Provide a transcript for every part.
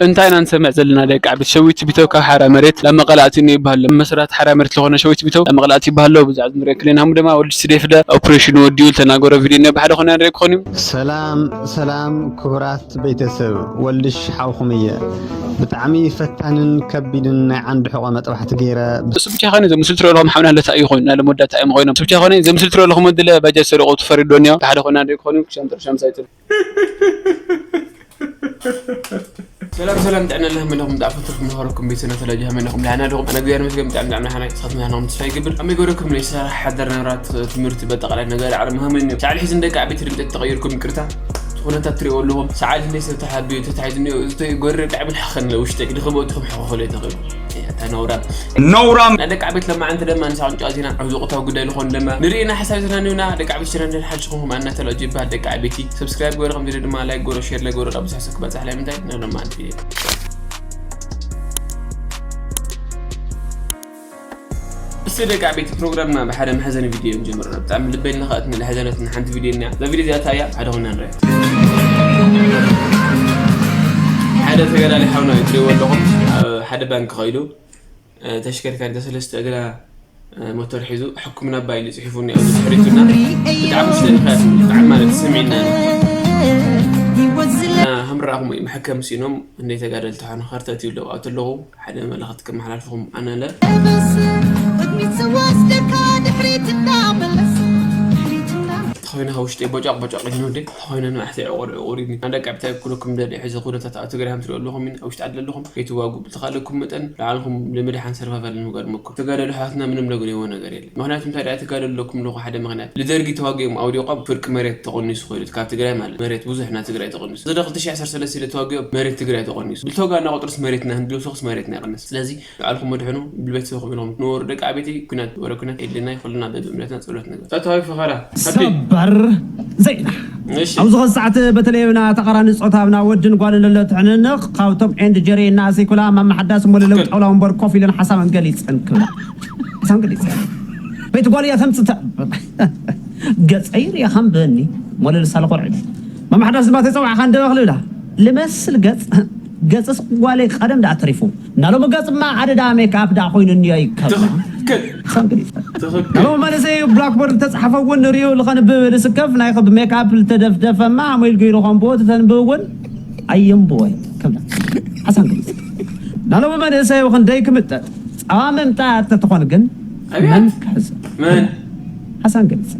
እንታይ ኢና ንሰምዕ ዘለና ደቂ ዓበይቲ? ሸዊት ቢተው ካብ ሓራ መሬት ላመቐላእቲ እኒ ይበሃል ኣሎ። መሰራት ሓራ መሬት ዝኾነ ሸዊት ቢተው ላመቐላእቲ ይበሃል ኣሎ። ብዛዕባ ንሪኦ ክልና ሃሙ ድማ ወዲ ስዴፍ ደ ኦፕሬሽን ወዲኡ ዝተናገሮ ቪድዮ እኒኦ ብሓደ ኮይና ንሪኦ ክኾን እዩ። ሰላም ሰላም ክቡራት ቤተሰብ፣ ወልድሽ ሓውኹም እየ። ብጣዕሚ ፈታንን ከቢድን ናይ ዓንዲ ሕቖ መጥባሕቲ ገይረ። እሱ ብቻ ኾነ ዘምስል ትረለኹም ሓምና ለታ እዩ ኮይኑ ናለ መወዳእታ እዮም ኮይኖም። እሱ ብቻ ኾነ ዘምስል ትረለኹም ወድለ ባጃጅ ሰሪቑ ትፈሪዶ እኒኦ ብሓደ ኮይና ንሪኦ ክኾን እዩ። ክሻም ጥርሻም ሳይትል ሰላም ሰላም፣ ጥዕና ለህ መለኹም ጣፈትኩም ምኸረኩም ቤተሰብ ተላጅ ሃመለኹም ዳና ደኹም ኣነ ግያር መስገም ጣም ጣም ናህና ሳት ናህና ምትሳይ ግብር ኣመይ ጎረኩም ለይ ሰራ ሓደር ነራት ትምህርቲ በጠቅላይ ነገር ዓለም ሃመን ሻዕል ሒዝን ደቂ ዓበይቲ ድምፀት ተቐይርኩም ይቅርታ። ዝኾነታት ትሪኦ ኣለኹም ሰዓል እንደ ሰብ ተሓቢኡ ተታሒዙ እኒኦ እዚ ጎረ ብጣዕሚ ሓኸን ውሽጠ ክድኽበ ትኹም ሓኸለ ተኽእሉ ተነውራም ነውራም ናይ ደቂ ዓበይቲ ለማዓንቲ ደማ ንሳቕን ጨዋቲና ኣብ ዝቕታዊ ጉዳይ ዝኾኑ ደማ ንርኢና ሓሳብ ዝናንዩና ደቂ ዓበይቲ ሸረንደን ሓድሽኹም ኣናተላጅ ይበሃል ደቂ ዓበይቲ ሰብስክራይብ ገበረ ከምዚ ድማ ላይክ ገበረ ሼር ላይክ ገበረ ኣብ ዝሓሰብ ክበፅሕ ላይ ምንታይ ነለማ ኣንፊ እስቲ ደቂ ዓበይቲ ፕሮግራምና ብሓደ መሕዘኒ ቪድዮ እዮም ጀምርና ብጣዕሚ ልበይ ነኻእትን ለሕዘነትን ሓንቲ ቪድዮ እኒያ እዛ ቪድዮ እዚኣ እያ ሓደ ኮይና ንሪኣ ሓደ ተጋዳሊ ሓውና እዩ ትሪእዎ ኣለኹም ኣብ ሓደ ባንክ ኸይዱ ተሽከርካሪ ተሰለስተ እግራ ሞተር ሒዙ ሕክምና ኣባይ ኢሉ ፅሒፉኒ ኣብዚ ድሕሪቱና ብጣዕሚ ውሽጠ ንክያት ብጣዕሚ ማለት ስምዒና እና ከምረኣኹም እዩ መሐከም ሲኖም እንደይ ተጋደልቲ ሓኑ ከርተት ይብለው ኣብቲ ኣለኹ ሓደ መልእኽቲ ከመሓላልፍኹም ኣነለ ተኾይንኻ ውሽጠይ ቦጫቕ ቦጫቕ ኢሉ ወደ ተኾይነ ንባሕቲ ዕቑር ዕቑር እዩ ኣንዳ ቀብታይ ኩለኩም ደደ ሕዚ ኩነታት ኣብ ትግራይ ሃምትሪኦ ኣለኹም ኣብ ውሽጢ ዓዲ ኣለኹም ከይትዋጉ ብዝተኻለኩም መጠን ንባዕልኹም ንምድሓን ሰርቫይቫል ንምግባር ሞክሩ። ተጋደሉ ኣሕዋትና ምንም ነግንይዎ ነገር የለን። ምኽንያቱ እንታይ ደኣ ተጋደሉ ኣለኩም ኣለኹ ሓደ ምኽንያት ልደርጊ ተዋጊኦም ኣውዲቖም ፍርቂ መሬት ተቖኒሱ ኸይዱ ካብ ትግራይ ማለት መሬት ብዙሕ ናይ ትግራይ ተቖኒሱ። እዚ ዶ ክልተ ሺሕ ዓሰርተ ሰለስተ ኢለ ተዋጊኦም መሬት ትግራይ ተቖኒሱ። ብልተወጋና ቁፅርስ መሬትና ህንድልሶኽስ መሬትና ይቕንስ። ስለዚ ንባዕልኹም መድሕኑ ብልቤተሰብኹም ኢልኹም ንወሩ ደቂ ዓበይቲ ኩናት ወረ ኩናት የድልየና ይኽእሉና በብእምነትና ፀሎት ነገር። ፈታዊ ፈኸራ ሃፒ ሰበር ዜና እሺ ኣብዚ ኸዚ ሰዓት በተለይ ብና ተቓራኒ ፆታ ብና ወድን ጓልን ለሎ ትሕንንቕ ካብቶም ኤንድ ጀሪ እና ሲኩላ ማማ ሓዳስ ሞለለው ጣውላ ወንበር ኮፍ ኢለን ሓሳበን ገሊፀን ክብላ ሓሳበን ገሊፀን ቤት ጓል እያ ተምፅተ ገፀይ ሪእኻ ንበኒ ሞለል ሳለ ኮርዒ ማማ ሓዳስ ድማ ተፀዋዕኻ እንደበ ክልብላ ልመስል ገፅ ገፅስ ጓለይ ቀደም ደኣ ተሪፉ ናሎም ገፅማ ኣደዳ ሜክኣፕ ደኣ ኮይኑ እኒዮ ይከብላ ሓሳበን ገሊፀን ትኽክል። ናብኡ መንእሰይ ብላክቦርድ ዝተፅሓፈ እውን ንሪኡ ልኸንብብ ልስከፍ ናይ ሜክኣፕ ልተደፍደፈማ ኣሞይል ገይሩ ከንብቦ ተተንብብ እውን ኣየንብቦ ክብላ ሓሳን ግልፅ ናብኡ መንእሰይ ክንደይ ክምጠጥ ፀባ ምምጣጥ ተትኾን ግን ኣቤት! መን ክሕዝ መን ሓሳን ግልፅ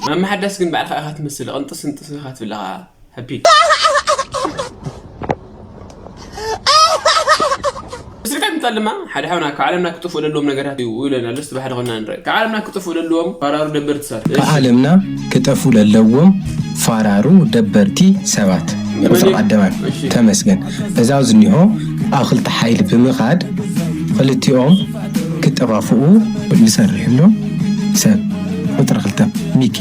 መመሓደስ ግን ባዕልካ ኢኻ ትመስል ቅንጥስ እንጥስ ኢኻ ትብለኻ Happy. ስልካ ምጣል ድማ ሓደ ሓውና ካብ ዓለምና ክጥፍኡ ዘለዎም ነገራት እዩ ይብለና ኣሎ። እስቲ ብሓደ ኮይና ንርኢ። ካብ ዓለምና ክጥፍኡ ዘለዎም ፋራሩ ደበርቲ ሰባት። እሺ። ካብ ዓለምና ክጠፍኡ ለለዎም ፋራሩ ደበርቲ ሰባት ቁፅሪ ቀዳማይ እሺ። ተመስገን በዛው ዝኒሆ ኣብ ክልተ ሓይሊ ብምኻድ ክልቲኦም ክጠፋፍኡ ዝሰርሕሎም ሰብ ቁፅሪ ክልተ ሚኪ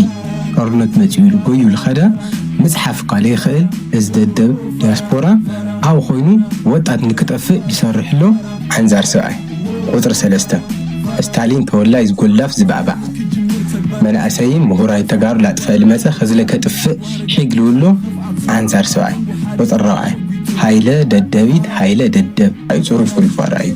ጦርነት መፂኡ ኢሉ ጎዩ ዝኸደ ምፅሓፍ እኳ ዘይኽእል እዚ ደደብ ዲያስፖራ ኣብኡ ኮይኑ ወጣት ንክጠፍእ ዝሰርሕሎ ዓንዛር ሰብኣይ። ቁፅሪ ሰለስተ፣ ስታሊን ተወላይ ዝጎላፍ ዝባእባዕ መናእሰይን ምሁራይ ተጋሩ ላጥፈ ልመፀ ኸዝለ ከጥፍእ ሒግ ልውሎ ዓንዛር ሰብኣይ። ቁፅሪ ራብዓይ፣ ሃይለ ደደቢት ሃይለ ደደብ። ኣይ ፅሩይ ፍሉይ ፋራ እዩ።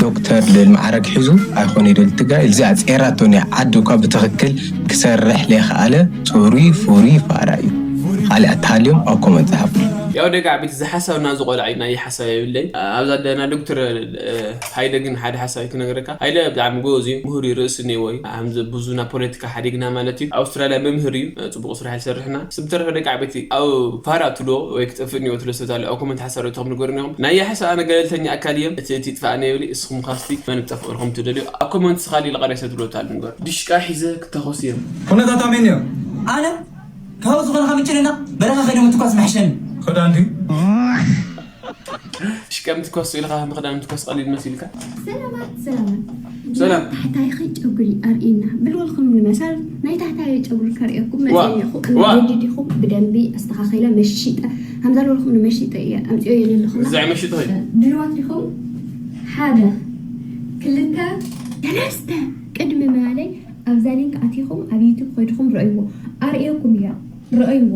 ዶክተር ልብል ማዕረግ ሒዙ ኣይኮነ ይደል ትግራይ እዚኣ ጼራቶ ናይ ዓዲ እኳ ብትኽክል ክሰርሕ ለይኸኣለ ፅሩይ ፍሩይ ፋራ እዩ። ካልእ ኣተሃልዮም ኣብ ኮመንት ፀሓፉ። ያው ደጋ ዓበይቲ ዝሓሳብ ናዚ ቆልዓ እዩ ናይ ሓሳብ የብለይ ኣብዛ ደና ዶክተር ሃይለ ግን ሓደ ሓሳብ ክነግረካ ሃይለ ብጣዕሚ ጎበዝ እዩ ምሁር እዩ ርእሲ እኒዎ እዩ ብዙ ናብ ፖለቲካ ሓዲግና ማለት እዩ ኣውስትራልያ መምህር እዩ ፅቡቅ ስራሕ ይሰርሕና ስብተረፈ ደቂ ዓበይቲ ኣብ ፋራ ትሎ ወይ ክጠፍእ እኒኦ ትሎ ሰብ ኣሎ ኮመንት ሓሳብ ርኢኹም ንገሩኒ ኢኹም ናይ ሓሳብ ኣነ ገለልተኛ ኣካል እየ እቲ እቲ ይጥፋእ እነ ይብል እስኹም ካስቲ መን ጠፍእልኩም ትደልዩ ኣብ ኮመንት ስኻሊ ለቐናይ ሰብ ትብሎ ታል ንገሩ ድሽቃ ሒዘ ክታኾስ እዮም ኩነታት ኣሜን እዮም ኣነ ካብኡ ዝኾነ ካብ ምጭንና በረኻ ከይደ ምትኳስ መሕሸኒ ክዳን ድዩ ሽቀ ምትኮስ ኢልካ ምኽዳን ምትኮስ ቀሊል መሲልካ ሰላማት ሰላማት ሰላም ታሕታይኺ ጨጉሪ ኣርእና ብልወልኩም ንመሳል ናይ ታሕታይ ጨጉሪ ከርእየኩም መፅእኹ ዋ። ገዲዲኹም ብደንቢ ኣስተኻኺለ መሽጠ ከምዛ ልበልኩም ንመሽጠ እየ ኣምፅዮ የለኹም እዛ መሽጠ ብልዋት ዲኹም ሓደ ክልተ ሰለስተ ቅድሚ ምባለይ ኣብዛ ሊንክ ኣቲኹም ኣብ ዩቱብ ከይድኹም ረእይዎ ኣርእየኩም እያ ረእይዎ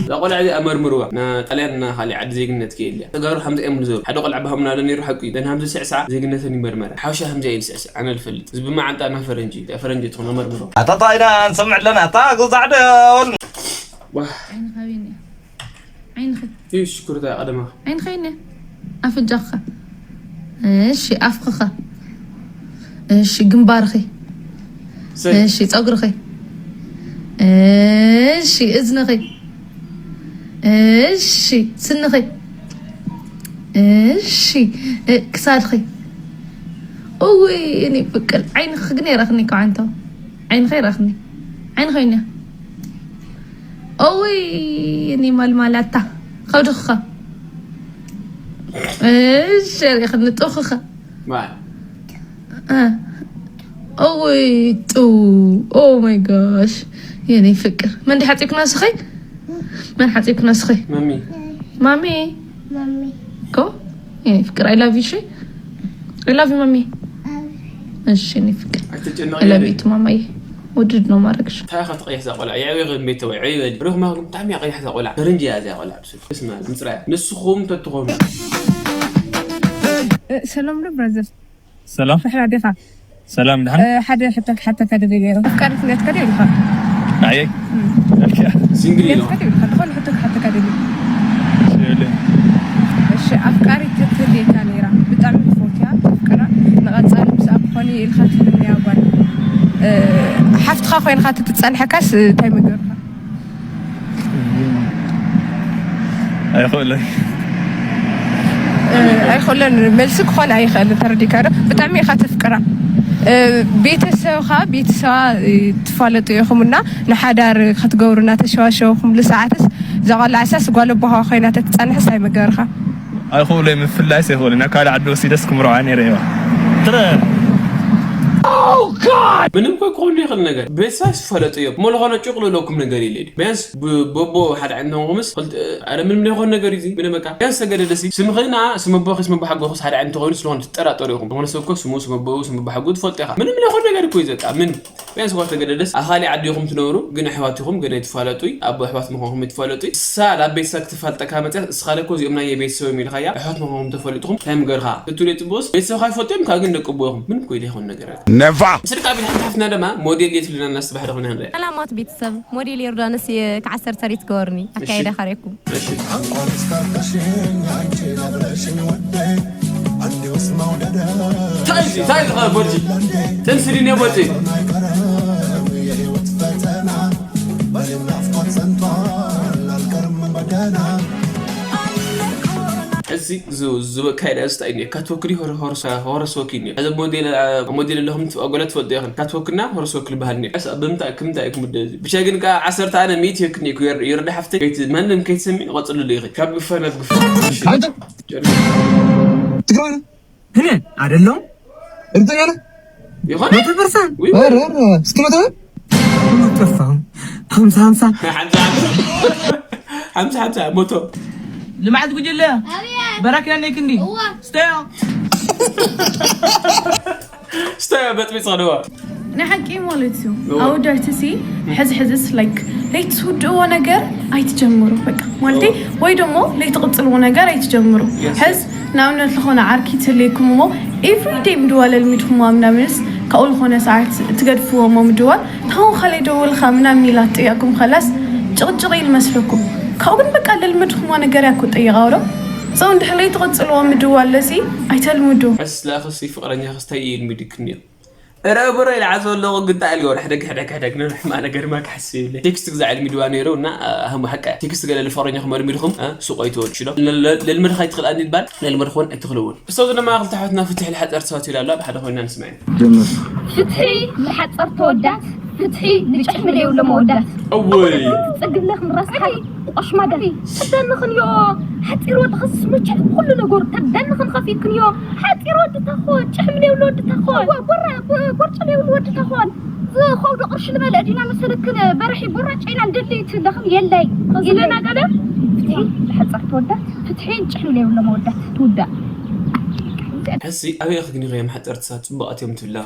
እዛ ቆልዓ እዚኣ መርምርዋ። ንጣልያን፣ ንኻሊእ ዓዲ ዜግነት ከየድልያ። ተጋሩ ከምዚ እዮም ዝብሉ። ሓደ ቆልዓ ብሃምና ኣሎ ነይሩ፣ ሓቁ እዩ። ደን ሃምዚ ስዕሳዕ ዜግነተን ይመርመራ። ሓበሻ ከምዚ እዩ ዝስዕስዕ፣ ኣነ ዝፈልጥ። እዚ ብመዓንጣ ናብ ፈረንጂ፣ ፈረንጂ ትኾን መርምሮ። ኣታ ታይ ኢና ንሰምዕ ኣለና? ኣታ ጉዛዕ ዶ? ዋህ። ዓይንኻ ኣበይ እኒኣ? ዓይንኺ? እዩ ሽኩርታ ቀደማ። ዓይንኺ እኒኣ? ኣፍንጫኻ? እሺ፣ ኣፍኽኻ? እሺ፣ ግንባርኺ? ሰይ። እሺ፣ ጸጉርኺ? እሺ፣ እዝንኺ? እሺ፣ ስንኺ? እሺ፣ እ፣ ክሳድኺ? እውይ፣ እኔ ፍቅር፣ ዓይንኺ ግን የራኽኒ እኮ ዓንቶ። ዓይንኺ የራኽኒ። ዓይንኺ እኒኣ? እውይ፣ እኔ ማልማላታ። ከብድኺ ኸ? እሺ፣ የሪኽኒ። ጡኽኺ ኸ? ማይ። እ። እውይ፣ ጡ። Oh my gosh። የኔ ፍቅር። መን ሓጺብኩ ነስኺ? መን ሓጺብኩ ነስኺ? ማሚ። ማሚ። ማሚ። እኮ የኔ ፍቅር፣ I love you፣ እሺ? I love you ማሚ። እሺ፣ የኔ ፍቅር። ኣይትጨነቂ I love የኔ። You too ማማዬ። ውድድ ነው ማድረግሽ። እንታይ ኢኻ ትቐይሕ እዛ ቆልዓ? የዕብየ ግን ቤተሰብ፣ ዕብየ በሊ። ርኽማ ግን ብጣዕሚ እያ ቀያሕ እዛ ቆልዓ። ፈረንጂ እያ እዚኣ ቆልዓ። ብስም፣ ብስም ኣለ። ምጽራያ። ንስኹም ተትኾኑ። እ፣ ሰላም ዶ ብራዘር? ሰላም። ድሕና ዲኻ? ሰላም፣ ድሓን? እ፣ ሓደ ሕቶ ክሓተካ ደልየ ነይረ። ኣፍቃሪት ኔርካ ድዩ ኢልካ? ንዓየይ? እም። ኣልኪያ? ሲንግል ኢሉ። ኔርካ ድዩ ኢልካ? ዝኾነ ሕቶ ክሓተካ ደልየ። እሺ፣ የብለይን። እሺ፣ ኣፍቃሪት ተትህልየካ ነይራ፣ ብጣዕሚ ትፈትያ፣ ተፍቅራ፣ ንቐጻሊ ምስኣ ክኾን እየ ኢልካ ትምንያ ጓል፣ እ፣ ሓፍትኻ ኮይንካ ተትጸንሐካስ እንታይ ምገርካ? ኣይኽእልን። እ፣ ኣይኽእልን መልሲ ክኾን ኣይኽእልን። ተረዲእካ ዶ? ብጣዕሚ ኢኻ ተፍቅራ። እ፣ ቤተሰብኻ፣ ቤተሰባ፣ እ፣ ትፋለጡ ኢኹም እና ንሓዳር ክትገብሩ እናተሸዋሸውኹምሉ ሰዓትስ እዛ ቆልዓ እሳስ ጓል ኣቦኻ ኮይና ተትጸንሕስ ኣይምገርኻ? ኣይኽእሎይ፣ ምፍላይስ ኣይኽእልን። ናብ ካልእ ዓዲ ወሲደስ ክምርዖ ነይረ እየዋ። ትረ- ምንም እኮ ክኾን ይኽእል ነገር። ቤተሰብ ዝፈለጡ እዮም። እሞ ዝኾነ ጭቕ ልብለኩም ነገር የለ ድዩ? ቢያንስ ብ-፣ በቦ ሓደ ዓይነት እንተኾንኩምስ፣ ክልተ-፣ ኣረ ምንም ዘይኮን ነገር እዩ እዚ። ምንም በቃ። ቢያንስ ተገደደሲ። ስምኺ ንዓ፣ ስም ኣቦኺ፣ ስም ኣቦ ሓጎኺስ ሓደ ዓይነት እንተኾይኑ ስለሆነ ትጠራጠሩ ኢኹም። ዝኾነ ሰብ እኮ ስሙ፣ ስም ኣቦኡ፣ ስም ኣቦ ሓጎኡ ትፈልጡ ኢኻ። ምንም ዘይኮን ነገር እኮ እዩ በቃ። ምን? ቢያንስ እኳ ተገደደስ፣ ኣብ ካልእ ዓዲ ኢኹም ትነብሩ፣ ግን ኣሕዋት ኢኹም፣ ገና ኣይትፋለጡይ። ኣቦ ኣሕዋት ምዃንኩም ኣይትፋለጡይ። እሳ ናብ ቤተሰብ ክትፋልጠካ መፅያ፣ እስኻ ለኮ እዚኦም ናይ ቤተሰብ እዮም ኢልካያ። ኣሕዋት ምዃንኩም ተፈሊጥኹም፣ እንታይ ምገርካ? ትትውልየ ፅቡቕስ፣ ቤተሰብኻ ይፈልጡ እዮም፣ ካብ ግን ደቂ ኣቦ ኢኹም። ምንም እኮ ዘይኮን ነገር። ነፋ! ስርቃ ቤት ሓንቲ ሓፍትና ድማ ሞዴል የትልና እናስተባህለ ኾነ ንሪኣ። ሰላማት ቤተሰብ፣ ሞዴል ዮርዳኖስ እየ፣ ከዓሰርተ ሪት ገበሩኒ፣ እሺ። ኣካይዳ ካሬኩም። እሺ። እንታይ እዚ? እንታይ እዚ? ኸ ቦርጂ? ጥንሲ ድንያ ቦርጂ? እዚ ዝ-፣ ዝበካየደ ስታይ እኒኦ። ካትወክዲ ሆረ-፣ ሆረ-፣ ሆረስ ወኪል እኒኦ። እዚ ሞዴል፣ አ፣ ሞዴል ኣለኹም ትፍ-፣ ኣጎላት ትፈልጡ ኢኽን። ካትወክና ሆረስ ወኪል በሃል እኒኦ። እስ-፣ ብምንታይ፣ ክምንታይ ኢኩም ወደ-፣ ብቻ ግን ከኣ ዓሰርተ ኣነ ሚእቲ ይወክኒ እኮ የር-፣ የርዳ ሓፍተይ። ከይት-፣ ማንም ከይትሰሚ፣ ቀጽሉሉ ኢኺ። ካብ ግፈ ናብ ግፈ። እሺ። ኣንተ ጀርቢ። ትግራዋይ ነህ? እኔ አይደለሁም። እርግጠኛ ነህ? ይኾን? መቶ ፐርሰንት። ውይ፣ ኧረ፣ ኧረ፣ እስኪ መቶ በል። መቶ ፐርሰንት። ሀምሳ ሀምሳ። ሓምሳ ሓምሳ። ሓምሳ ሓምሳ፣ መቶ። ልምዓት ጉጅለ። ኣቤት። በራኪ ነይ ክንዲ። እዋ። ስተዮ። ስተዮ፣ በጥቢጥ ጸደዋ። ናይ ሓቂ ማለት እዩ። እዋ። ኣወዳድቲ ሲ፣ ሕዚ ሕዝስ፣ ላይክ፣ ለይትውድእዎ ነገር ኣይትጀምሩ። በቃ፣ ማለተይ፣ እዋ። ወይ ደሞ ለይትቕጽልዎ ነገር ኣይትጀምሩ። የስ። ሕዝ፣ ንኣብነት፣ ዝኾነ ዓርኪ ትህልየኩም እሞ፣ ኤቭሪደይ ምድዋል ኣልሚድኩሞ ምናምንስ፣ ካብኡ ዝኾነ ሰዓት ትገድፍዎ እሞ ምድዋል፣ ታውን ካልኣይ ደወልካ ምናምን ኢላ ትጥይቐኩም፣ ኸላስ፣ ጭቕጭቕ ኢሉ መስለኩም። ካብኡ ግን፣ በቃ፣ ለልመድኩሞ ነገር እያ እኮ ትጥይቓ፣ ዶ? ሰው እንድሕር ለይትቕጽልዎ ምድዋል ለሲ፣ ኣይተልምዱ። ሕስ ለኣኽሲ ፍቕረኛ ክስታይ ኢልሚድክን እዩ። እረ ብሮ ኢለ ዓዘ ኣለኹ ግዳ ኢልዮ፣ ሕደግ፣ ሕደግ፣ ሕደግ፣ ነንሕማ ነገር ማ ክሓስብ ይብለ። ቴክስት ግዛዕ ኢልሚ ድዋ ነይሩ እና፣ አ፣ ሃሙ ሓቃ። ቴክስት ገለ ልፈረኛ ክመርሚ ኢልኩም፣ አ፣ ሱቕ ኣይትወድሽሎ። ለ-፣ ለ-፣ ለልመድኻ ይትኽእል ኣንዲ ይባል፣ ለልመድ ኾን ኣይትኽልውን። እሰው ዝነማ ክልተ ሓትና ፍትሕ ልሓፀር ተዋት ይላሉ፣ ኣብ ሓደ ኮይና ንስማዕ። ጀምር። ፍትሒ ልሓፀር ተወዳት። ፍትሒ ንጭሕሚ ለይብሎም ኣወዳት። እወይ። ጽግለኽን ራስኻይ ቆሽማዳ። ተደንኽንዮ። ሓጺር ወዲ ኸስስ ሙቸ ኩሉ ነገሩ ተደንኽን ኸፊክንዮ። ሓጺር ወዲ ተኾን፣ ጭሕሚ ለይብሉ ወዲ ተኾን። እወ፣ ቦራ-፣ ቦ-፣ ቦርጭ ለይብሉ ወዲ ተኾን። ዝኸብዶ ቅርሺ ልበለ ዲና መሰለክን በርሒ ቦራጭ ኢና ንደሊ ትብለኽን የለይ። ኢለና ገለ? ፍትሒ ለሓጸርቲ ወዳት፣ ፍትሒ ጭሕሚ ለይብሎም ኣወዳት ትውዳእ። ሕሲ ኣበይ ክትግኒ ኸዮም ሓጸርቲ ሰባት ጽቡቓት እዮም ትብላ?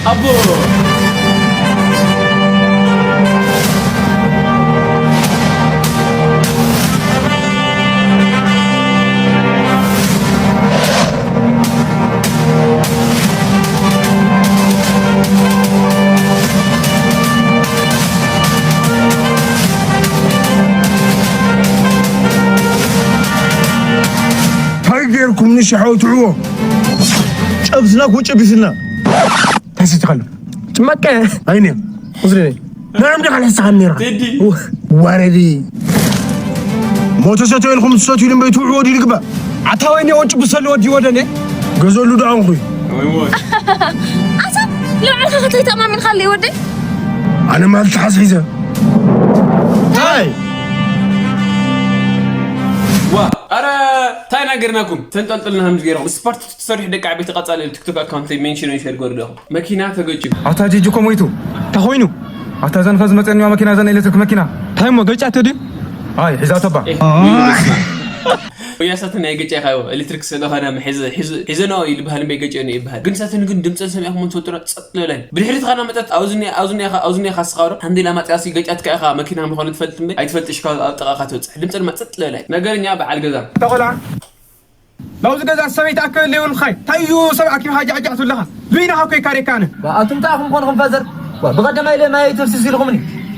ኣቦ! እንታይ ጌርኩም ንሽሓው ትዕዎ? ጨብስና እኮ ጨቢስና። እንታይ ሰቲኻ ኣሎ? ጭማቂ። ኣይኔ፣ ቁስሊ ነይ። ንዕም ዲኻ ንሕስኻ ነይርኻ? ቴዲ። ወረዲ። ሞተ ሰትዮ ኢልኩም ትሰትዩ ኢሉ እምበይ ትውዕዎ ድዩ ልግባእ? ኣታ ወይኔ ወጭ ብሰሉ ወዲ ወደኔ። ገዘሉ ደኣ እንኹይ። ኣታ ንባዕልኻ ከተይተኣማሚንካ ኣለይ ወደይ? ኣነ ማለት ተሓዝ ሒዘ። ታይ? ዋ፣ ኣረ፣ ታይ ናገርናኩም? ተንጠልጥልና ሃምዚ ገይርኩም። ስፖርት ትሰርሑ ደቂ ዓበይቲ ቀጻሊ ቲክቶክ ኣካውንተይ ሜንሽን ወይ ሸር ገሩ ዲኹም። መኪና ተገጭዩ። ኣታ ጂጂ እኮ ሞይቱ። እንታይ ኮይኑ? ኣታ ዘን ከዚ መጸኒዋ መኪና ዘን ኤሌክትሪክ መኪና። እንታይ እሞ ገጫቶ ድዩ? ኣይ፣ ሒዛቶ እባ። ኤ፣ ወያሳትን ናይ ገጫ ኢኻ፣ ኤሌክትሪክ ስለ ኸነ ሒዘ፣ ሒዘ፣ ሒዘ ነው ይልበሃል እምበይ ገጨ ነው ይበሃል። ግን ሳትን ግን ድምጸን ሰሚዕኹም ትፈልጡ ዶ? ጸጥ ልበለን። ብድሕሪት ኻና መጸት፣ ኣብዚ እኒኣ፣ ኣብዚ እኒኣ፣ ኣብዚ እኒኣ ኻስኻ ዶ? ሃንዲላ ማጽያሲ ገጫትካ ኢኻ፣ መኪና ምዃኑ ትፈልጥ እምበይ? ኣይትፈልጥሽ ካብ ኣብ ጥቓኻ ትበጽሕ። ድምጸን ድማ ጸጥ ልበለን። ነገርኛ በዓል ገዛ። ተኾላ። ናብዚ ገዛ ሰበይቲ ኣከበለ ይብልኻይ። እንታይ እዩ ሰብ ኣኪብኻ ጃዕጃዕ ትብለኻ? ሉይናኻ እኮ ይካሬካ ኣነ። ኣቱም እንታይ ኢኹም ኮንኹም ፋዘር? ዋ፣ ብቐደማይ ኢለ ማይ ተፍስስ ኢልኹምኒ።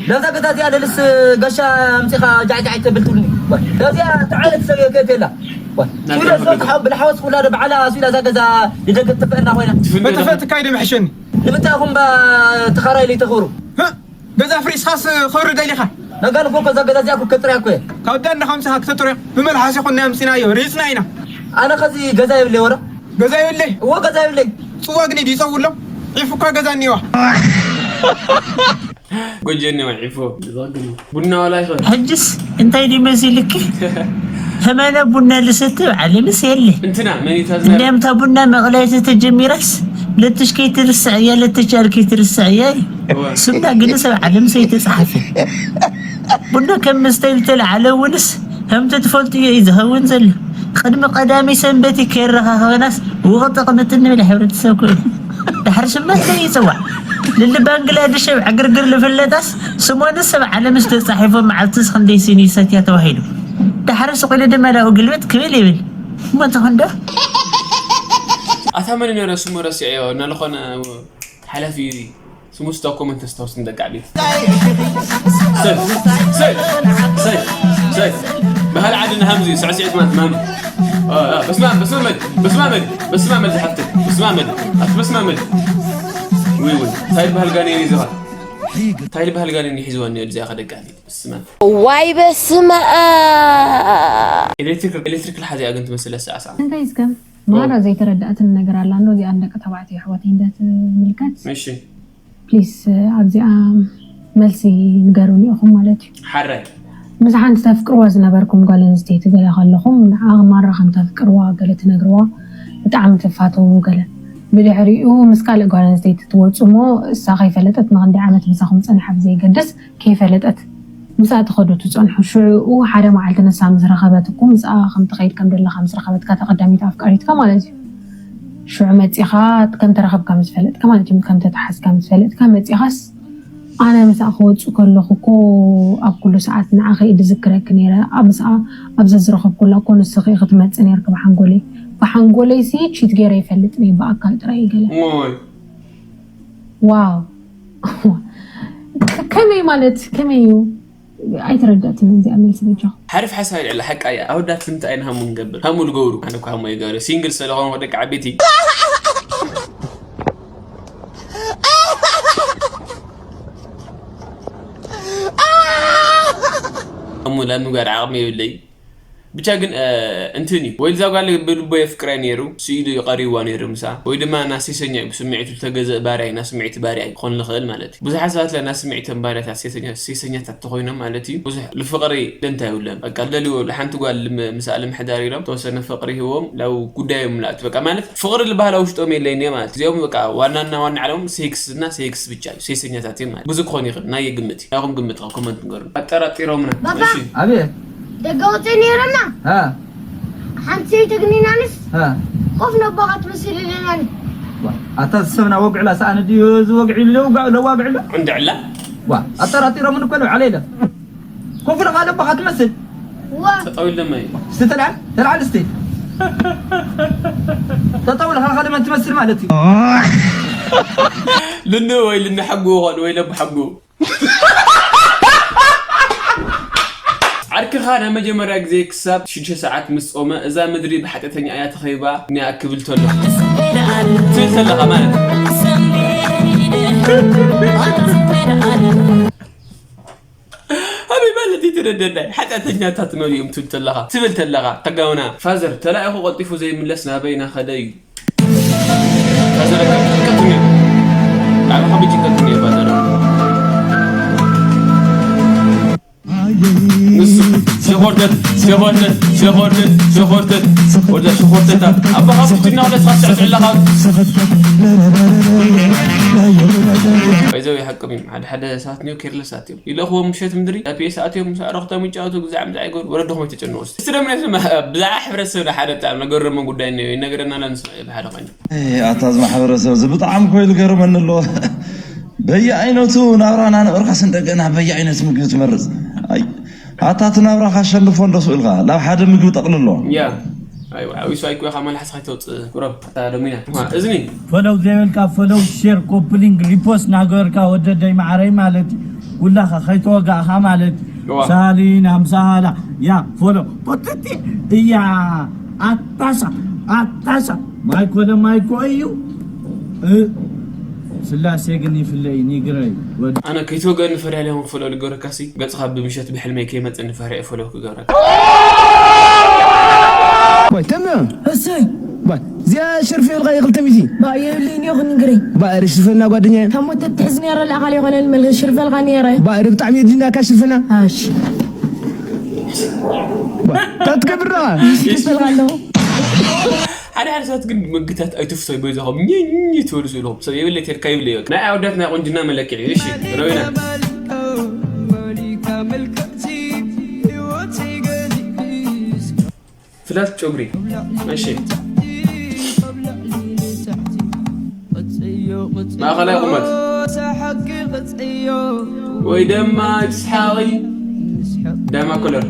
ለዛ ገዛ እዚኣ ለልስ ጋሻ ኣምጺኻ ጃዕጃዕ ኣይተብል ትብልኒ። ዋ፣ ለዚኣ ተዓለት ሰብ የከት የላ። ዋ፣ ናትካ ሱለ ሰብ መገዛ። ካብ ብልሓወስ ኩላ ዶ በዓላ ኣስቢላ እዛ ገዛ ንደገ ትጥፍአና ኮይና። ትፍንዶ መጥፈእቲ ኢኻ? ካይደ ምሕሸኒ። ንምንታይ ኢኹም ባ ተኻራይ ለይተኸብሩ? ህ? ገዛ ፍሪስኻስ ኸብሪ ደሊኻ? ነጋን እኮ እዛ ገዛ እዚኣ እኮ ከተጥርያ እኮ እየ። ካብ ዳን ንኸምስኻ ክተጥርዮ ብመልሓስ ይኹን ናይ ኣምጺናዮ ሪጽና ኢና። ኣነ ኸዚ ገዛ የብለይ ወረ? ገዛ የብለይ? እወ ገዛ የብለይ። ጽዋ ግን ይጸውሎ። ዒፉ እኳ ገዛ እኒዋ። ጎጆ እኒዋ ዒፉ። ቡና ዋላ ይኸ? ሕጅስ እንታይ ድዩ መሲልኪ? ህመነ ቡና ልሰቲ ዓለምስ የለ። እንትና መን እዩ ታዝና? እንዲያም እታ ቡና መቕለይቲ ተጀሚራስ ለትሽ ከይትርስዕ እያ፣ ለትሽ ኣል ከይትርስዕ እያ። እወ። ስምና ግን ሰብ ዓለም ሰይተጻሓፈ። ቡና ከም መስተ ዝተልዓለ እውንስ ከምቲ ትፈልጥዮ እዩ ዝኸውን ዘሎ። ቅድሚ ቀዳሚ ሰንበት ከይረኻኸበናስ ውቕጥቕ ምትንብል ሕብረተሰብ ኮይኑ። ድሕሪ ሽመት ዘይጽዋዕ ልሊ ባንግላድሽ ኣብ ዕግርግር ልፍለጣስ ስሞንስ ሰብ ዓለምስ ተጻሒፎም መዓልትስ ክንደይ ሲኒ ይሰትያ ተባሂሉ። ድሕሪ ስቕ ኢሉ ድማ ላኡ ግልብጥ ክብል ይብል። እሞ እንተኾን ዶ? ኣታ መን ነረ ስሙ ረሲዐዮ፣ እና ዝኾነ ሓላፊ ስሙ ስታ ኮመንት ተስታውስ ንደቂ ዓበይቲ። ሰይ፣ ሰይ፣ ሰይ፣ ሰይ። ባህል ዓድና ሃምዚ፣ ስዕስዒት ማለት ማሚ። አ፣ አ፣ በስመ ኣብ፣ በስመ መድ፣ በስመ መድ፣ በስመ መድ ዝሓፍተይ፣ በስመ መድ፣ ኣቲ በስመ መድ። ውይ፣ ውይ፣ እንታይ ዝበሃል ጋኔን እዩ ዝኻ? እንታይ ዝበሃል ጋኔን እዩ ሒዝዋ እኒኦ እዚኣ ከደቂ ዓበይቲ? በስመ ኣብ። ዋይ በስመ ኣብ። ኤሌክትሪክ፣ ኤሌክትሪክ ልሓዚኣ ግን ትመስል ሳዕሳዕ። እንታይ እስከ ማራ ዘይተረዳእትን ነገር ኣላ እንዶ እዚኣ ንደቂ ተባዕትዮ ኣሕዋተይ እንዳትምልከት። እሺ። ፕሊስ ኣብዚኣ መልሲ ንገሩኒ ኢኹም ማለት እዩ። ሓራይ። ምስ ሓንቲ ተፍቅርዋ ዝነበርኩም ጓል ኣንስተይቲ ገለ ከለኹም ንዓ ማራ ከም ተፍቅርዋ ገለ ትነግርዋ ብጣዕሚ ትፋተዉ ገለ። ብድሕሪኡ ምስ ካልእ ጓል ኣንስተይቲ ትወፁ እሞ እሳ ከይፈለጠት ንክንደይ ዓመት ምሳኹም ፀንሓ ብዘይገድስ ከይፈለጠት ምስኣ ትኸዱ ትጸንሑ። ሽዑኡ ሓደ መዓልቲ ንሳ ምስ ረኸበትኩም፣ ምስኣ ከም ትኸይድ ከም ደለኻ ምስ ረኸበትካ፣ እታ ቀዳመይቲ ኣፍቃሪትካ ማለት እዩ። ሽዑ መጺኻ ከም ተረኸብካ ምስ ፈለጥካ ማለት እዩ፣ ከም ተተሓዝካ ምስ ፈለጥካ መጺኻስ፣ ኣነ ምስኣ ክወጽእ ከለኹ እኮ ኣብ ኩሉ ሰዓት ንዓኺ እየ ዝዝክረኪ ነይረ። ኣብ ምስኣ ኣብ ዘዝረኸብኩላ እኮ ንስኺ ኢኺ ትመጺ ነይርኪ ብሓንጎለይ። ብሓንጎለይሲ ቺት ገይረ ኣይፈልጥን እየ፣ ብኣካል ጥራይ እዩ ገለ። እሞይ። ዋው። ከመይ ማለት፣ ከመይ እዩ? ኣይተረዳእትን እዚኣ መልሲ በጃኹም። ሓሪፍ ሓሳብ ኣልዒላ፣ ሓቃ እያ። ኣወዳት ንምንታይ ኢና ሃሙ ንገብር? ሃሙ ዝገብሩ። ኣነ እኮ ሃሙ ይገብር። ሲንግል ስለኾንኩ ደቂ ዓበይቲ። ሃሙ ላብ ምግባር ዓቕሚ የብለይ። ብቻ ግን እንትን እዩ ወይ እዛ ጓል ብልቦ የፍቅራ ነይሩ ስኢሉ ይቀሪዋ ነይሩ ምሳ ወይ ድማ ናስሰኛ እዩ ብስምዒቱ ዝተገዘእ ባርያ እዩ ናስምዒቲ ባርያ እዩ ክኾን ንኽእል ማለት እዩ ብዙሓት ሰባት ላ ናስምዒቶም ባርያታት ሴሰኛታት ተኾይኖም ማለት እዩ ብዙሕ ልፍቅሪ ደንታ ይብለን በቃ ልደልዎ ሓንቲ ጓል ምሳእ ልምሕዳር ኢሎም ተወሰነ ፍቅሪ ህዎም ላው ጉዳዮም ላእቱ በቃ ማለት ፍቅሪ ዝበሃል ኣብ ውሽጦም የለይን እየ ማለት እዩ። እዚኦም በቃ ዋናና ዋና ዓለሞም ሴክስ እና ሴክስ ብቻ እዩ። ሴሰኛታት እዮም ማለት ብዙ ክኾን ይኽእል ናይ ግምት እዩ። ናይኹም ግምት ኸ ኮመንት ንገሩና። ኣጠራጢሮምና። ባባ! እሺ። ኣቤት። ደገ ወፂኡ ነይረና። ሃ። ሓንቲ ሰበይቲ ግኒናንስ ሃ። ኮፍ ነቦኻ ትመስል ኢለናኒ። ኣታ ዝሰብና ወግዕላ ሰኣነ ድዩ እዚ ወግዒ ኢሉ ለውጋ- ለዋግዕላ? እንድዕላ? ዋ፣ ኣጠራጢሮምን እኮ ለውዓለ ኢለ። ኮፍ ኢልኻ ለቦኻ ትመስል። ዋ። ተጠው ኢል ደማ እዩ። እስቲ ተልዓል፣ ተልዓል እስቲ። ተጠው ኢልኻ ከለመን ትመስል ማለት እዩ። ልኒ ወይ ልኒ ሓጉ ኾን ወይ ለቡ ሓጉ። ዓርክኻ ናይ መጀመርያ ግዜ ክሳብ ሽዱሽተ ሰዓት ምስ ጾመ እዛ ምድሪ ብሓጢኣተኛ እያ ተኸቢባ እኒኣ ክብል ተሎ ትብል ተለኻ ማለት ኣበይ ማለት እዩ ትረደናይ ሓጢኣተኛታት መን እዮም ትብል ተለኻ ትብል ተለኻ ተጋውና ፋዘር ተላኢኹ ቀልጢፉ ዘይምለስ ናበይ ናኸደ እዩ ፋዘር ጭንቀት እኒኦ ንዓኻ ብጭንቀት እኒኦ ፋዘር ንሱ ሸኾርተት ሸኾርተት ሸኾርተት ሸኾርተት ወደ ሸኾርተታ ኣባኻ ብትናው ለስኻ ትስዕስዕ ኣለኻ ባይዘው ይሓቅም እዮም ሓደ ሓደ ሰባት ኒው ኬርለሳት እዮም ይለኽዎም ምሸት ምድሪ ፒኤስ ኣትዮም ምስ ኣዕረኽቶም ይጫወቱ ግዛዕ ምዛዕ ይገሩ ወለድኹም ኣይተጨንቑ እስቲ እስቲ ደሞ ነዚ ብዛዕባ ሕብረተሰብና ሓደ ብጣዕሚ ነገረመን ጉዳይ እኒኦ ይነገረና ኣሎ ንስምዐ ብሓደ ኮይኑ ኣታ እዚ ማሕበረሰብ እዚ ብጣዕሚ እኮ እዩ ዝገርመኒ ኣሎ በየኣይነቱ ናብራ ናነበርካስ እንደገና በየኣይነት ምግቢ ትመርፅ ኣታ እቲ ናብራኻ ሸንፎ እንዶ ስኡልካ ናብ ሓደ ምግቢ ጠቕልሎ ያ ኣይዋ ሓዊሱ ኣይኮ ኢኻ መልሓስኻ ይተውፅእ ቁረብ ኣታ ደሚና እዝኒ ፈለው ዘይበልካ ፈለው ሼር ኮፕሊንግ ሪፖስት ናገበርካ ወደደይ ማዓረይ ማለት እዩ ኩላኻ ከይተወጋእኻ ማለት እዩ ሳሊን ኣምሳላ ያ ፈለው ፖትቲ እያ ኣታሳ ኣታሳ ማይኮ ለማይኮ እዩ ስላሴ ግን ይፍለይ ኒግረይ ኣነ ከይተወገኒ ፈርያ ሊሆን ክፈለው ልገረካሲ ገጽኻ ብምሸት ብሕልመይ ከይመጽእኒ ፈርያ ፈለው ክገብረካ ወይ ተመ እሰይ እዚኣ ሽርፍ የብልካ ይኽልተ ሚቲ ባእ የብለይን እዮ ክንግረይ ባእ ርሽፈና ጓደኛ እታ ሞተ ትሕዝ ነረ ለኣኻል ይኾነል መልክ ሽርፍ የብልካ ነረ ባእ ብጣዕሚ የድልናካ ሽርፈና እሺ እንታይ ትገብር ኣለኻ ሽርፍ የብልካ ኣለኹ ሓደ ሓደ ሰባት ግን ምግታት ኣይትፍቶይ በይዛኹም ኝኝ ትበሉ ስእልኹም ሰብ የብለ ቴልካ ይብለ ይበቃ ናይ ኣወዳት ናይ ቁንጅና መለክዒ እሺ ረዊና ፍላት ጨጉሪ እሺ ማእኸላይ ቁመት ወይ ደማ ትስሓቂ ዳማ ኮለር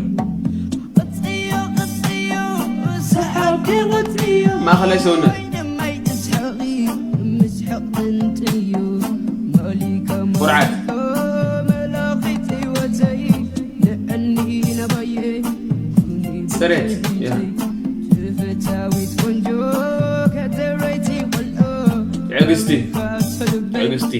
ማእኸላይ ሰውነት ኩርዓት ፅሬት ትዕግስቲ ትዕግስቲ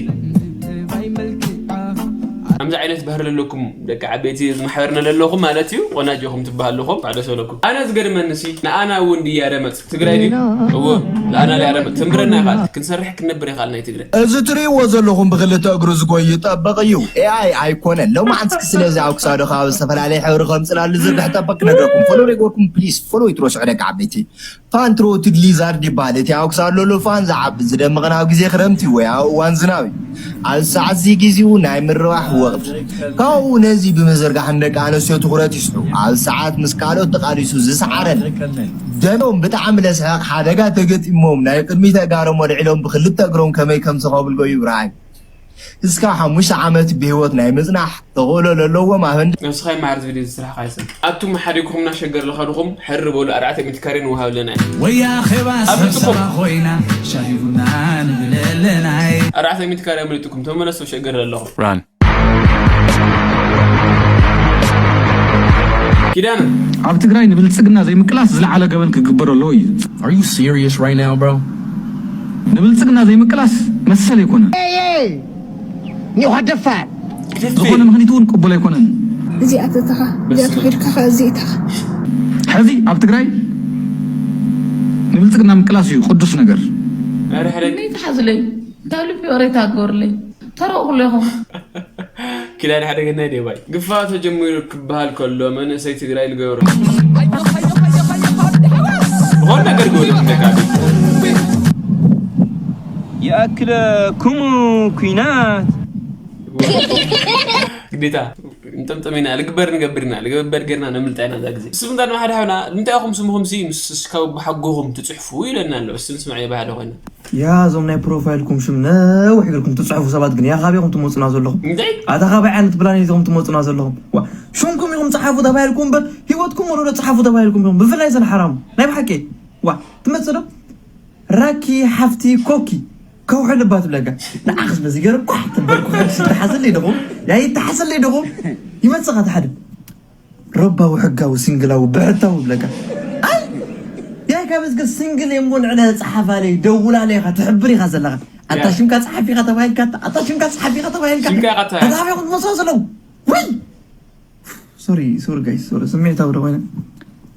ከምዚ ዓይነት ባህሪ ለለኩም ደቂ ዓበይቲ እዚ ማሕበርና ለለኹም ማለት እዩ ቆናጆኹም ትበሃለኹም ባዕደ ሰለኩም ኣነ ዝገርመንሲ ንኣና እውን ድያ ረመፅ ትግራይ ድዩ እዎ ንኣና ድያ ረመፅ ትንብረና ይኻል ክንሰርሕ ክንነብር ይኻል ናይ ትግራይ እዚ ትርእይዎ ዘለኹም ብክልተ እግሩ ዝጎይ ጠበቕ እዩ ኤኣይ ኣይኮነን ሎማዓንትስኪ ስለዚ ኣብ ክሳዱ ካብ ዝተፈላለየ ሕብሪ ከም ፅላል ዝርግሕ ጠበቕ ክነግረኩም ፎሎ ዘይገበርኩም ፕሊስ ፎሎ ይትረስዑ ደቂ ዓበይቲ ፋን ትሮትድ ሊዛርድ ይበሃል። እቲ ኣብ ክሳድ ዘሎ ፋን ዝዓቢ ዝደምቕን ኣብ ግዜ ክረምቲ ወይ ኣብ እዋን ዝናብ እዩ። ኣብዚ ሰዓት እዚ ግዜኡ ናይ ምርባሕ ወቕቲ እዩ። ካብኡ ነዚ ብምዝርጋሕ ንደቂ ኣንስትዮ ትኹረት ይስሕቡ። ኣብዚ ሰዓት ምስ ካልኦት ተቓሊሱ ዝሰዓረን ደም ብጣዕሚ ለስሕቕ ሓደጋ ተገጢሞም ናይ ቅድሚት ኣእጋሮም ኣልዒሎም ብኽልተ እግሮም ከመይ ከም ዝኸብልጎ ይብርሃ እዩ። እስካብ ሓሙሽተ ዓመት ብህይወት ናይ ምጽናሕ ተኽእሎ ለለዎም ኣብ ህንዲ። ነብስኻ ይመሓር ዝብል እዩ ዝስራሕኻ ይሰብ ኣቱም ሓዲግኹምና ሸገር ለኸድኹም ሕር በሉ ኣርባዕተ ሚእቲ ካሬ ንወሃብ ኣለና እዩ ወያ ኼባ ኣብ ሰብ ልጥኩም ሰባ ኮይና ሻሂ ቡና ንብል ኣለና እዩ ኣርባዕተ ሚእቲ ካሬ ኣምልጥኩም ተመለሱ ሸገር ለለኹም ራን ኪዳነ ኣብ ትግራይ ንብልፅግና ዘይምቅላስ ዝለዓለ ገበን ክግበር ኣለዎ እዩ Are you serious right now, bro? ንብልፅግና ዘይምቅላስ መሰል ኣይኮነን። ኒውሃ ደፋር። ዝኾነ ምኽኒት እውን ቅቡል ኣይኮነን። እዚኣ ተተኻ እዚኣ ተኺድካ ከ እዚኢታኻ። ሕዚ ኣብ ትግራይ ንብልፅግና ምቅላስ እዩ ቅዱስ ነገር። ዳልቢ ወሬታ ግበሩለይ። ተረቑ ኩሉ ኢኹም። ኪዳን ሓደገና ዴባይ ግፋ ተጀሚሩ ክበሃል ከሎ መንእሰይ ትግራይ ልገበሮ ዝኾን ነገር ግበሩ። ይኣክለኩም ኩናት ግዴታ እንጠምጠም ኢና ልግበር ንገብር ኢና ልግበር ገርና ነምልጣ ኢና እዛ ግዜ ስምንታ ድማ ሓደ ሓና ንምንታይ ኢኹም ስምኹም ሲ ምስ ካብ ብሓጎኹም ትፅሕፉ ኢለና ኣሎ። እስቲ ንስማዕ የባህለ ኮይና ያ እዞም ናይ ፕሮፋይልኩም ሽም ነውሕ ጌርኩም ትፅሕፉ ሰባት ግን ያ ካበይ ኢኹም ትመፁና ዘለኹም? ኣታ ካበይ ዓይነት ፕላኔት ኢኹም ትመፁና ዘለኹም? ዋ ሽምኩም ኢኹም ፀሓፉ ተባሂልኩም እምበር ሂወትኩም ወለዶ ፀሓፉ ተባሂልኩም ኢኹም ብፍላይ ዘን ሓራሙ ናይ ብሓቂ ዋ ትመፅእ ዶ? ራኪ ሓፍቲ ኮኪ ከውሒ ልባ ትብለካ ንዓኽስ በዚ ገይረ ኳሕ ትበል ኩሕሽ ይተሓሰለይ ደኹም ያ ይተሓሰለይ ደኹም ይመፅኻ እቲ ሓደ ረባዊ ሕጋዊ ሲንግላዊ ብሕታዊ ይብለካ ኣይ ያይ ካብ እዝገ ሲንግል እየ እሞ ንዕለ ፀሓፋለይ ደውላለይ ኢኻ ትሕብር ኢኻ ዘለኻ ኣታ ሽምካ ፀሓፊ ኢኻ ተባሂልካ ኣታ ሽምካ ፀሓፊ ኢኻ ተባሂልካ ሽምካ ኢኻ ተባሂልካ። ኣታቢኹም ትመስሎ ዘለዉ ወይ ሶሪ ሶሪ ጋይስ ሶሪ ስሜታዊ ዶ ኮይነ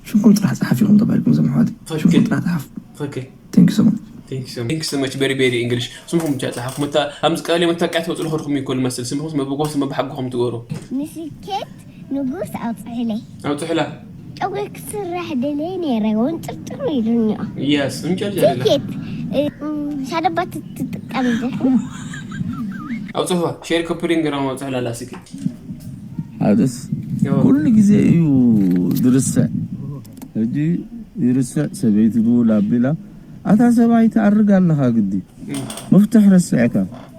ሽምኩም ጥራሕ ፀሓፊ ኢኹም ተባሂልኩም ዘምሕዋት ሽምኩም ጥራሕ ፀሓፍ ትክክል Thank you so much. Thank you so much. Thank you so much. Very very English. ስምኹም ብቻ ጸሓፉ። መታ ኣብ ዝቀበለ መታወቂያ ትወጽኡ ለኸድኩም ይኮን መስል ስምኹም መብጎስ መባሓጎኹም ትገሩ። ንስኬት ንጉስ ኣውፅሕለይ። ኣውፅሕላ። ጨጉሪ ክስራሕ ደለየ ነይረ እውን ጥርጥር ኢሉኒ። Yes. እንጨርጨ ደላ። ስኬት ሻደባ ትጥቀም ደ ኣውፅሕዋ። ሼር ኮፕሊንግ ራም ኣውፅሕላ ላስኪ። ሓደስ ኩሉ ግዜ እዩ ዝርስዕ። ሕጂ ይርስዕ ሰበይቲ ድውል ኣቢላ ኣታ ሰብኣይ ትኣርግ ኣለኻ ግዲ መፍትሕ ረስዕካ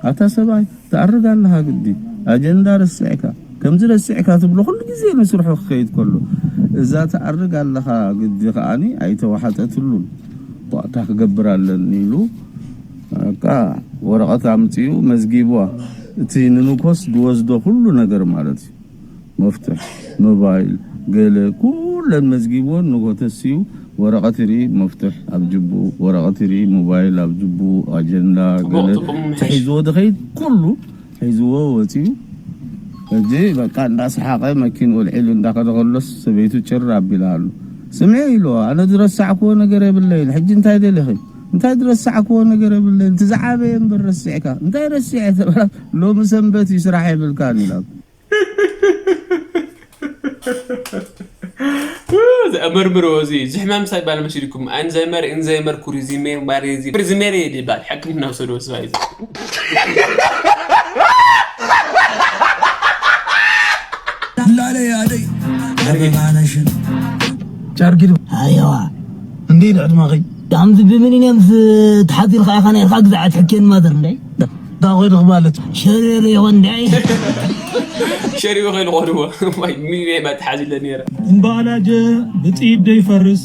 ኣታ ሰብኣይ ትኣርግ ኣለኻ ግዲ ኣጀንዳ ረስዕካ ከምዚ ረስዕካ ትብሎ ኩሉ ግዜ ንስርሑ ክኸይድ ከሎ እዛ ትኣርግ ኣለኻ ግዲ ከዓኒ ኣይተዋሓጠትሉን ኳዕታ ክገብር ኣለኒ ኢሉ በቃ ወረቐት ኣምፂኡ መዝጊብዋ እቲ ንንኮስ ዝወስዶ ኩሉ ነገር ማለት እዩ መፍትሕ ሞባይል ገለ ኩለን መዝጊብወን ንጎተስ እዩ ወረቐት ይርኢ መፍትሕ ኣብ ጅብኡ ወረቐት ይርኢ ሞባይል ኣብ ጅብኡ ኣጀንዳ ገለ ተሒዝዎ ድኸይድ ኩሉ ሒዝዎ ወፂኡ ሕጂ በቃ እንዳሰሓቐ መኪንኡ ልዒሉ እንዳኸደ ከሎስ ሰበይቱ ጭር ኣቢላ ኣሉ ስምዒ ኢልዋ ኣነ ዝረሳዕክዎ ነገር የብለይን ሕጂ እንታይ ደሊኺ እንታይ ዝረሳዕክዎ ነገር የብለይን እቲ ዝዓበየ እምበር ረሲዕካ እንታይ ረሲዐ ተበላ ሎሚ ሰንበት እዩ ስራሕ የብልካን ኢላ ዘመርምሮ እዚ እዚ ሕማም ሳይ ባል መሲልኩም ኣንዛይመር ኢንዛይመር ኩሪዚሜ ማሪዚ ፕሪዚሜሪ ይባል ሕክምና ውሰዶ ስባይ ጨርጊ ኣየዋ እንዴ ዕድመኺ ከምዚ ብምኒንየምስ ተሓዚልካ ኢኻ ነርካ ግዛዓት ሕኬን ማዘር እንዳይ ዳኾይ ድኽባለት ሸሬር ይኾን እንዳይ ሸሪቡ ከይልቆድዎ ሚኒየም ኣተሓዚለ ነረ እምበኣላጀ ብጥይት ደይፈርስ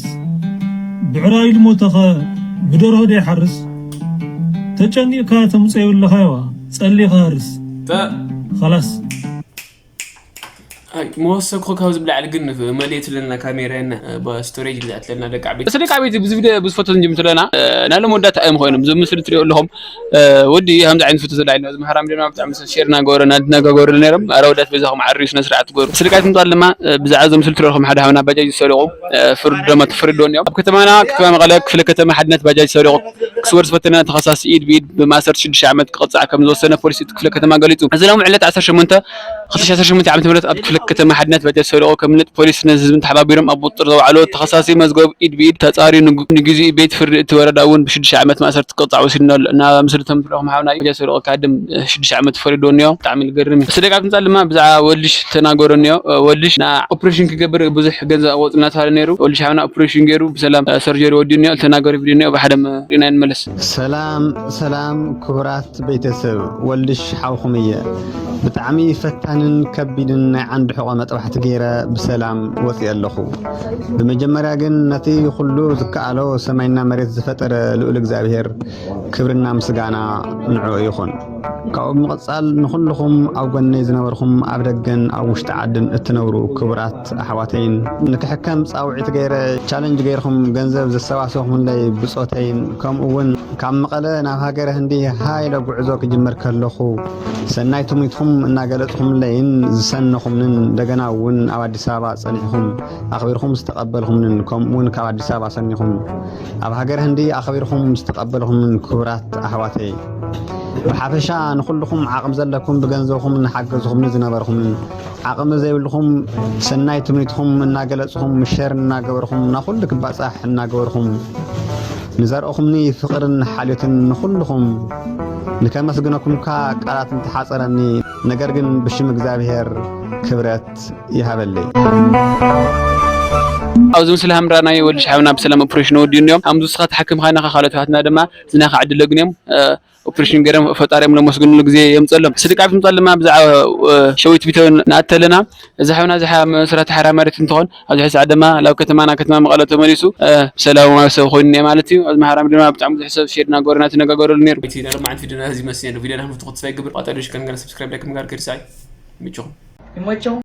ብዕራይ ልሞተኸ ብደርሆ ደይሓርስ ተጨኒቕካ ተምፀ የብልኻይዋ ጸሊኻ ሃርስ ኸላስ መወሰኩ ካብ ዝብላዕሊ ግን መሊእትለና ካሜራ ና ስቶሬጅ ግዛእትለና ደቂ ዓበይቲ ስለ ደቂ ዓበይቲ ብዚ ቪድዮ ብዝፈቶ ንጅምር ኣለና ናይ ሎም ወዳት ኣዮም ኮይኖም እዚ ምስሊ ትሪኦ ኣለኹም ወዲ ከምዚ ዓይነት ፍቶ ዘላ ዝ መሃራም ድማ ብጣዕሚ ሸር ናገበረ ናድናጋገበረ ነይሮም ኣረ ወዳት በዛኹም ዓርዩ ስነ ስርዓት ትገሩ ስልቃት ምጣል ድማ ብዛዕባ ዞም ስልትረኹም ሓደ ሃብና ባጃጅ ዝሰሪቑ ፍርድ ደማ ተፈሪድዎ እኒኦም ኣብ ከተማና ከተማ መቐለ ክፍለ ከተማ ሓድነት ባጃጅ ሰሪቑ ክስወር ዝፈተነ ተኸሳሲ ኢድ ብኢድ ብማእሰርቲ ሽዱሽተ ዓመት ክቕፃዕ ከም ዝወሰነ ፖሊስ እቲ ክፍለ ከተማ ገሊፁ። እዚ ሎሚ ዕለት ዓሰርተ ሸሞንተ ክልተ ሺሕ ዓሰርተ ሸሞንተ ዓመተ ምህረት ኣብ ክፍለ ከተማ ሓድነት ባጃጅ ሰሪቑ ከም ነጥ ፖሊስ ነዚ ህዝብን ተሓባቢሮም ኣብ ቁፅፅር ዘውዓሎ ተኸሳሲ መዝገብ ኢድ ብኢድ ተፃርዩ ንግ- ንግዚኡ ቤት ፍርዲ እቲ ወረዳ እውን ብሽዱሽተ ዓመት ማእሰርቲ ክቕፃዕ ወሲኑ ኣሎ። እና ምስልቶም ትልኦም ሓውና እዩ ባጃጅ ሰሪቑ ካድም ሽዱሽተ ዓመት ፈሪድዎ እኒኦ። ብጣዕሚ ዝገርም እዩ። ስደቃ ትምፃእ ድማ ብዛዕባ ወልሽ ተናገሮ እኒኦ። ወልሽ ና ኦፕሬሽን ክገብር ብዙሕ ገንዘብ ኣወፅና ተባለ ነይሩ። ወልሽ ሓውና ኦፕሬሽን ገይሩ ብሰላም ሰርጀሪ ወዲኡ እኒኦ። ተናገሩ ቪድዮ እኒኦ ብሓደ ሪእና ንመለስ። ሰላም ሰላም ክቡራት ቤተሰብ ወልድሽ ሓውኹም እየ። ብጣዕሚ ፈታንን ከቢድን ናይ ዓንዲ ሕቖ መጥባሕቲ ገይረ ብሰላም ወፂአ ኣለኹ። ብመጀመርያ ግን ነቲ ኩሉ ዝከኣሎ ሰማይና መሬት ዝፈጠረ ልኡል እግዚኣብሔር ክብርና ምስጋና ንዕኡ ይኹን። ካብኡ ብምቕፃል ንኹልኹም ኣብ ጎነይ ዝነበርኹም ኣብ ደገን ኣብ ውሽጢ ዓድን እትነብሩ ክቡራት ኣሕዋተይን ንክሕከም ፃውዒት ገይረ ቻለንጅ ገይርኹም ገንዘብ ዘሰባሰብኹምለይ ብፆተይን ከምኡ እውን ካብ መቐለ ናብ ሃገረ ህንዲ ሃይለ ጉዕዞ ክጅምር ከለኹ፣ ሰናይ ትምኒትኩም እናገለጽኩምለይን ዝሰነኹምንን፣ እንደገና እውን ኣብ ኣዲስ ኣበባ ጸኒሕኩም ኣኽቢርኩም ዝተቐበልኩምንን፣ ከምኡ እውን ካብ ኣዲስ ኣበባ ሰኒኹም ኣብ ሃገረ ህንዲ ኣኽቢርኩም ዝተቐበልኩምን ክቡራት ኣሕዋተይ፣ ብሓፈሻ ንኹልኹም ዓቕሚ ዘለኩም ብገንዘብኩም እናሓገዝኹምኒ ዝነበርኩምን፣ ዓቕሚ ዘይብልኹም ሰናይ ትምኒትኩም እናገለጽኹም፣ ሸር እናገበርኹም፣ ናብ ኩሉ ክባጻሕ እናገበርኹም፣ ንዘርእኹምኒ ፍቕርን ሓልዮትን ንኹልኹም ንከመስግነኩምካ ቃላት እንተሓጸረኒ፣ ነገር ግን ብሽም እግዚኣብሔር ክብረት ይሃበለይ። ኣብዚ ምስሊ ሃምራ ናይ ወዲ ሓውና ብሰላም ኦፕሬሽን ወዲኡ እዮም። ኣምዚ ንስኻ ተሓክምካ ኢኻ፣ ካልኦት ኣሕዋትና ድማ ዝናኻ ዕድል የግንዮም። ኦፕሬሽን ገይሮም ፈጣሪኦም ለመስግንሉ ግዜ የምፀሎም። ስድቃ ትምፀል ድማ ብዛዕባ ሸዊት ቢተው ንኣተለና። እዚ ሓውና እዚ ሓ መስራት ሓራ መሬት እንትኾን ኣብዚ ሕሳዕ ድማ ናብ ከተማና ከተማ መቐለ ተመሊሱ ሰላማዊ ሰብ ኮይኑ እኒአ ማለት እዩ። ኣብዚ ማሕበራዊ ድማ ብጣዕሚ ብዙሕ ሰብ ሼር እናገበረ እናተነጋገረሉ ነይሩ። እቲ ናይ ሎማዓንቲ ቪዲዮና እዚ መስል ነይሩ። ቪዲዮና ከም ትፈትዎ ተስፋ ይገብር። ቋጠሪ ሽከን ገለ ሰብስክራይብ ላይክ ምግባር ከይርሳዕ። ይመችኹም።